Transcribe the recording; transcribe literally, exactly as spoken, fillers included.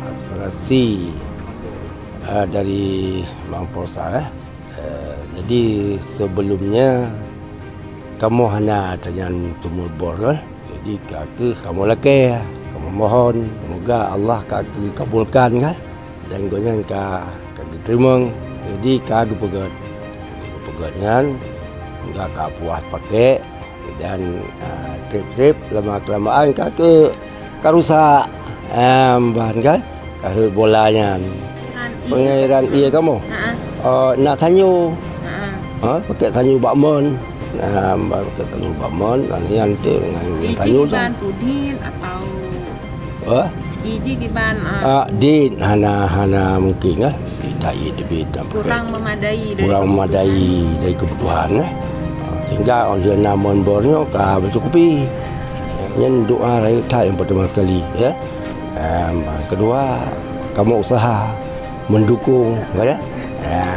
Aspirasi, eh, dari Bang Polsa, eh. Eh, jadi sebelumnya kamoe hana tanyan teumur bor, kan? Jadi ka keuh kamoe lakée, kamoe mohon, semoga Allah ka geukabulkan, kan? Dan gobnyan ka, ka geuteurimong. Jadi ka geupeugét. Geupeugét nyan, semoga ka puas pakék. Dan, ah, trép-trép lama-kelamaan ka keuh ka rusak. Em, ban kan? Ka rhot bola nyan. Ran ie. Pengairan ie kamoe? Ha. Oh, na tanyoe. Ha. Ha, pakai tanyoe bak mon. Nah, pakai tanyoe bak mon, nah, nyan tu dengan tanyoe tu. Kiban pudin atau Wah? Iji kiban, ah, ah, dit hana, hana mungkin, kan? Kita iya debit dan kurang pakai memadai dari kurang memadai kebutuhan. Dari kebutuhan, eh. Sehingga oleh na mon bor nyoe ka mencukupi. Nyan doa rayeuk that yang pertama sekali, ya. Em, kedua, kamoe usaha mendukung, kan, ya? Ya.